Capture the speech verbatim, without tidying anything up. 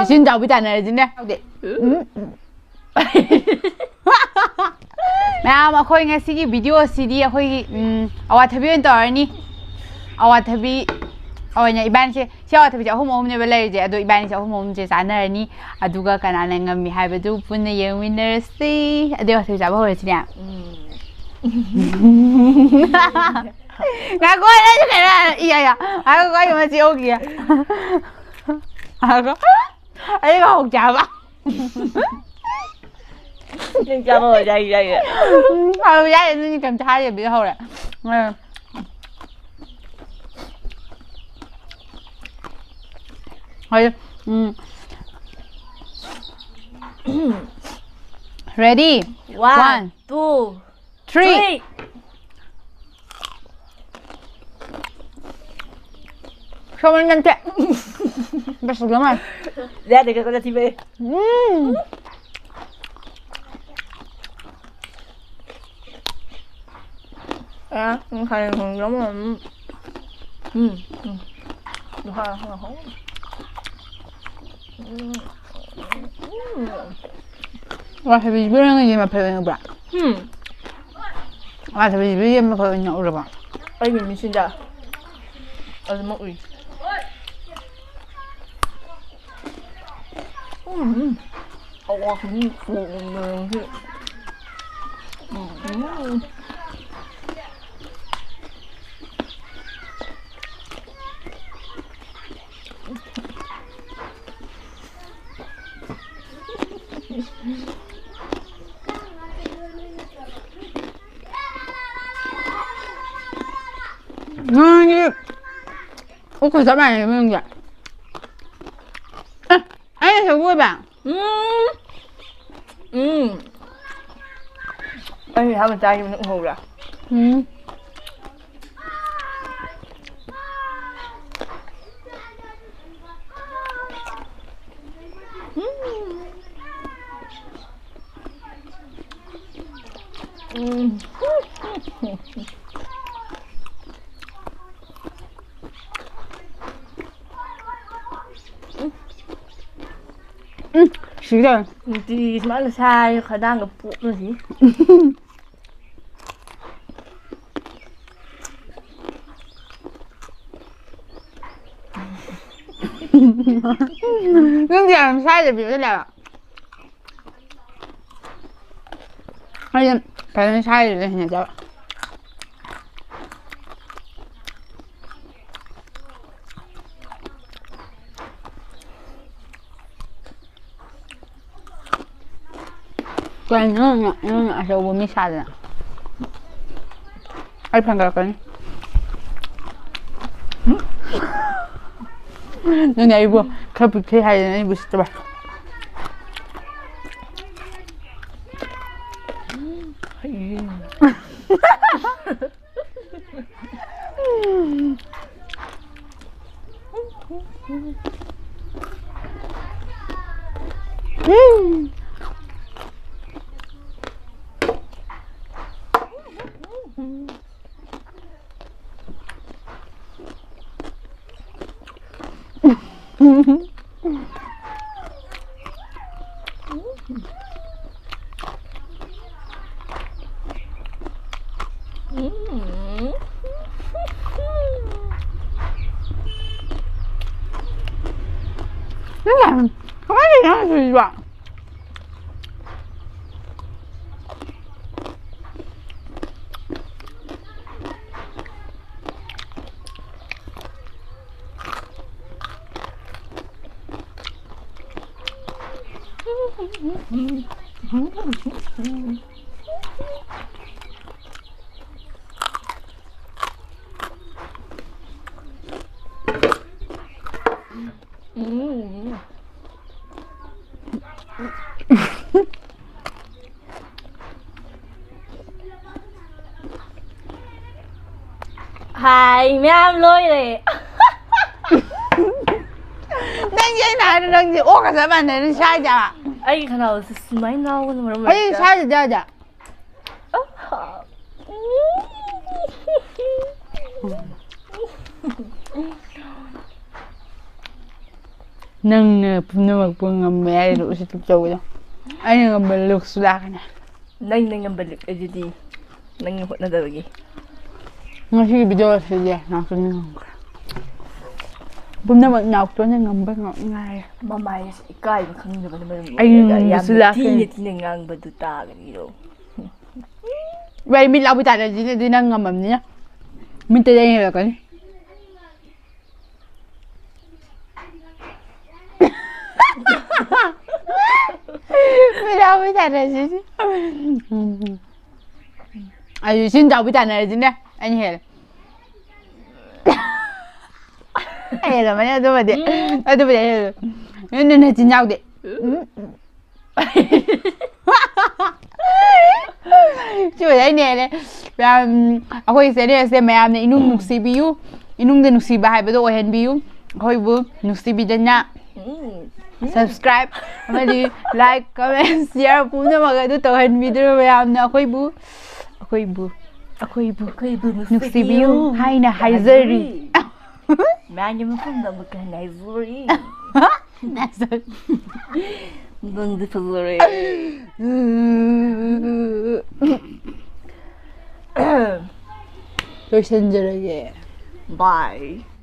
ꯁꯤꯟ ꯆꯥꯎꯕꯤ ꯇꯥꯟꯅꯔꯁꯤꯅꯦ꯫ ꯌꯥꯎꯗꯦ꯫ ꯎꯝ꯫ ꯃꯌꯥꯝ, ꯑꯩꯈꯣꯏ ꯉꯁꯤꯒꯤ ꯚꯤꯗꯤꯑꯣꯁꯤꯗꯤ ꯑꯩꯈꯣꯏꯒꯤ, ꯎꯝ, ꯑꯋꯥꯊꯕꯤ ꯑꯣꯏꯅ ꯇꯧꯔꯅꯤ꯫ ꯑꯋꯥꯊꯕꯤ ꯑꯣꯏꯅ ꯏꯕꯥꯅꯤꯁꯦ, ꯁꯤ ꯑꯋꯥꯊꯕꯤꯁꯦ ꯑꯍꯨꯝ ꯑꯍꯨꯝꯅꯦꯕ ꯂꯩꯔꯤꯁꯦ, ꯑꯗꯣ ꯏꯕꯥꯅꯤꯁꯦ ꯑꯍꯨꯝ ꯑꯍꯨꯝꯁꯦ ꯆꯥꯅꯔꯅꯤ꯫ ꯑꯗꯨꯒ ꯀꯅꯥꯅ ꯉꯝꯃꯤ ꯍꯥꯏꯕꯗꯨ ꯄꯨꯟꯅ ꯌꯦꯡꯃꯤꯟꯅꯔꯁꯤ꯫ ꯑꯗꯨ ꯑꯋꯥꯊꯕꯤ ꯆꯥꯕ ꯍꯧꯔꯁꯤꯅꯦ꯫ ꯎꯝ꯫ ꯉꯥꯏꯈꯣ, ꯅꯪꯁꯨ ꯀꯩꯅꯣ, ꯏꯌꯥ, ꯏꯌꯥ꯫ ꯉꯥꯏꯈꯣ, ꯑꯩ ꯃꯆꯦ ꯍꯧꯈꯤꯒꯦ꯫ ꯉꯥꯏꯈꯣ꯫ ꯑꯩꯒ ꯍꯧꯖꯤꯛ ꯍꯥꯏꯕ꯫ ꯅꯪ ꯆꯥꯕ ꯍꯧꯔꯗꯤ ꯍꯥꯏ ꯌꯥꯏꯌꯦ꯫ ꯎꯝ, ꯍꯧꯔ ꯌꯥꯏꯌꯦ, ꯑꯗꯨꯅꯤ ꯀꯩꯝꯇ ꯍꯥꯏꯗꯕꯤ ꯍꯧꯔꯦ꯫ ꯎꯝ꯫ ꯍꯣꯏ, ꯎꯝ꯫ Ready? One, one, two, three. Three. ꯁꯣꯝ ꯅꯟꯇꯦ꯫ ꯕꯁ ꯂꯃꯥꯏ꯫ ꯌꯥꯗꯦ, ꯀꯛꯀꯗ ꯊꯤꯕ꯫ ꯎꯝ꯫ ꯑ, ꯎꯝ, ꯍꯥꯏ, ꯎꯝ, ꯎꯝ, ꯎꯝ, ꯎꯝ꯫ ꯎꯝ, ꯍꯥꯏ, ꯍꯥꯏ, ꯍꯥꯏ꯫ ꯎꯝ, ꯎꯝ꯫ ꯋꯥꯊꯕꯤꯁꯤꯕꯨ ꯅꯪꯅ ꯌꯦꯟ ꯃꯐꯩ ꯑꯣꯏꯅ ꯎꯕ꯭ꯔꯥ? ꯎꯝ꯫ ꯋꯥꯊꯕꯤꯁꯤꯕꯨ ꯌꯦꯟ ꯃꯐꯩ ꯑꯣꯏꯅ ꯎꯔꯕꯣ? ꯑꯩꯒꯤ ꯃꯤꯠꯁꯤꯗ ꯑꯗꯨꯃꯛ ꯎꯏ꯫ ꯎꯝ, ꯎꯝ꯫ ꯑꯋꯥ, ꯎꯝ, ꯎꯝ, ꯎꯝ, ꯎꯝ꯫ ꯎꯝ, ꯎꯝ꯫ ꯅꯪꯒꯤ ꯎꯈꯨ ꯆꯞ ꯃꯥꯟꯅꯩ ꯃꯅꯨꯡꯗ꯫ ꯑꯦ, ꯑꯩꯅ ꯁꯦꯝꯕ ꯑꯣꯏꯕ? ꯎꯝ꯫ ꯎꯝ꯫ ꯑꯩ ꯍꯥꯟꯅ ꯆꯥꯈꯤꯕꯅ ꯎꯍꯧꯕ꯭ꯔꯥ? ꯎꯝ꯫ ꯎꯝ꯫ ꯎꯝ꯫ ꯎꯝ, ꯁꯤꯒꯗꯧꯔꯦ꯫ ꯅꯨꯡꯇꯤꯒꯤ ꯁꯨꯃꯥꯏꯅ ꯁꯥꯏ, ꯈꯗꯥꯡꯒ ꯄꯣꯛꯂꯁꯤ꯫ ꯅꯪꯗꯤ ꯌꯥꯝ ꯁꯥꯏꯗꯕꯤ ꯂꯩꯕ꯫ ꯑꯩꯗꯤ ꯐꯖꯅ ꯁꯥꯏꯗꯕꯤ ꯍꯩꯅꯗꯕ꯫ ꯀꯩꯅꯣ ꯅꯪꯅ, ꯅꯪꯅ ꯑꯆꯧꯕ ꯃꯤ ꯁꯥꯗꯅ? ꯑꯩ ꯐꯪꯒꯠꯂꯛꯀꯅꯤ꯫ ꯅꯪꯅ ꯑꯩꯕꯨ ꯈꯔ ꯄꯤꯛꯊꯩ ꯍꯥꯏꯗꯅ ꯑꯩꯕꯨ ꯎꯁꯤꯠꯇꯕ꯫ ꯀꯃꯥꯏꯅ ꯇꯧꯔꯤꯅꯣ ꯍꯧꯖꯤꯛꯁꯤꯕꯣ? ꯍꯥꯏ ꯃꯌꯥꯝ ꯂꯣꯏꯔꯦ꯫ ꯅꯪꯗꯤ ꯑꯩꯅ ꯍꯥꯏꯔ ꯅꯪꯗꯤ ꯑꯣꯛꯀ ꯆꯞ ꯃꯥꯟꯅꯩ, ꯅꯪ ꯁꯥꯏꯗ꯫ ꯑꯩꯒꯤ ꯈꯅꯥꯎꯁꯦ ꯁꯨꯃꯥꯏꯅ ꯉꯥꯎꯕꯅ ꯃꯔꯝ ꯑꯩ ꯑꯣꯏꯔꯒ ꯁꯥꯏꯗ ꯌꯥꯗꯦ꯫ ꯅꯪꯅ ꯄꯨꯝꯅꯃꯛꯄꯨ ꯉꯝꯃꯦ ꯍꯥꯏꯔꯤꯗꯣ ꯎꯁꯤꯠꯇꯕ ꯇꯧꯕꯗꯣ꯫ ꯑꯩꯅ ꯉꯝꯕ ꯂꯨꯛꯁꯨ ꯂꯥꯛꯀꯅꯤ꯫ ꯅꯪꯅ ꯉꯝꯕ ꯂꯨꯛ ꯑꯗꯨꯗꯤ ꯅꯪꯅ ꯍꯣꯠꯅꯗꯕꯒꯤ꯫ ꯉꯁꯤꯒꯤ ꯚꯤꯗꯤꯑꯣ ꯑꯁꯤꯗꯤ ꯅꯥꯎꯇꯣꯟꯅ ꯉꯝꯈ꯭ꯔꯦ꯫ ꯄꯨꯝꯅꯃꯛ ꯅꯥꯎꯇꯣꯟꯅ ꯉꯝꯕ ꯉꯥꯛ ꯉꯥꯏꯔꯦ꯫ ꯃꯃꯥꯏꯁꯦ ꯏꯀꯥꯏꯕ ꯈꯪꯗꯕꯅ ꯃꯔꯝ ꯑꯩ ꯑꯣꯏꯔꯒ ꯉꯝꯕꯁꯨ ꯌꯥꯝꯅ ꯂꯥꯛꯀꯅꯤ꯫ ꯊꯤꯅ ꯊꯤꯅ ꯉꯥꯡꯕꯗꯨ ꯇꯥꯒꯅꯤꯗꯣ꯫ ꯚꯥꯏ, ꯃꯤꯠ ꯂꯥꯎꯕꯤ ꯇꯥꯟꯅꯁꯤꯅꯦ, ꯑꯗꯨꯗꯤ ꯅꯪ ꯉꯝꯃꯝꯅꯤꯅ꯫ ꯃꯤꯠꯇ ꯌꯦꯡ ꯍꯦꯜꯂꯛꯀꯅꯤ꯫ ꯃꯤꯠ ꯂꯥꯎꯕꯤ ꯇꯥꯟꯅꯁꯤꯅꯦ꯫ ꯑꯩꯁꯨ ꯏꯆꯤꯟ ꯆꯥꯎꯕꯤ ꯇꯥꯟꯅꯔꯁꯤꯅꯦ꯫ ꯑꯩꯅ ꯍꯦꯜꯂꯦ꯫ ꯑꯩ ꯍꯦꯜꯂꯝꯃꯅꯤ ꯑꯗꯨꯃꯗꯤ꯫ ꯑꯗꯨꯕꯨꯗꯤ ꯑꯩ ꯍꯦꯜꯂꯦ꯫ ꯅꯣꯏ ꯅꯆꯤꯟ ꯆꯥꯎꯗꯤ꯫ ꯁꯤꯕꯨꯗꯤ ꯑꯩꯅ ꯍꯦꯜꯂꯦ꯫ ꯌꯥꯝ, ꯑꯩꯈꯣꯏ ꯆꯦꯅꯦꯜꯁꯦ ꯃꯌꯥꯝꯅ ꯏꯅꯨꯡ ꯅꯨꯡꯁꯤꯕꯤꯌꯨ꯫ ꯏꯅꯨꯡꯗ ꯅꯨꯡꯁꯤꯕ ꯍꯥꯏꯕꯗꯣ ꯑꯣꯏꯍꯟꯕꯤꯌꯨ꯫ ꯑꯩꯈꯣꯏꯕꯨ ꯅꯨꯡꯁꯤꯕꯤꯗꯅ subscribe ꯑꯃꯗꯤ like, comment, share ꯄꯨꯝꯅꯃꯛ ꯑꯗꯨ ꯇꯧꯍꯟꯕꯤꯗꯨꯅ ꯃꯌꯥꯝꯅ ꯑꯩꯈꯣꯏꯕꯨ, ꯑꯩꯈꯣꯏꯕꯨ, ꯑꯩꯈꯣꯏꯕꯨ ꯑꯩꯈꯣꯏꯕꯨ ꯅꯨꯡꯁꯤꯕꯤꯌꯨ ꯍꯥꯏꯅ ꯍꯥꯏꯖꯔꯤ꯫ ꯃꯌꯥꯝꯒꯤ ꯃꯐꯝꯗ ꯑꯃꯨꯛꯀ ꯍꯟꯅ ꯍꯥꯏꯖꯔꯤ꯫ ꯅꯪꯗꯤ ꯐꯖꯔꯦ꯫ ꯂꯣꯏꯁꯤꯟꯖꯔꯒꯦ꯫ Bye.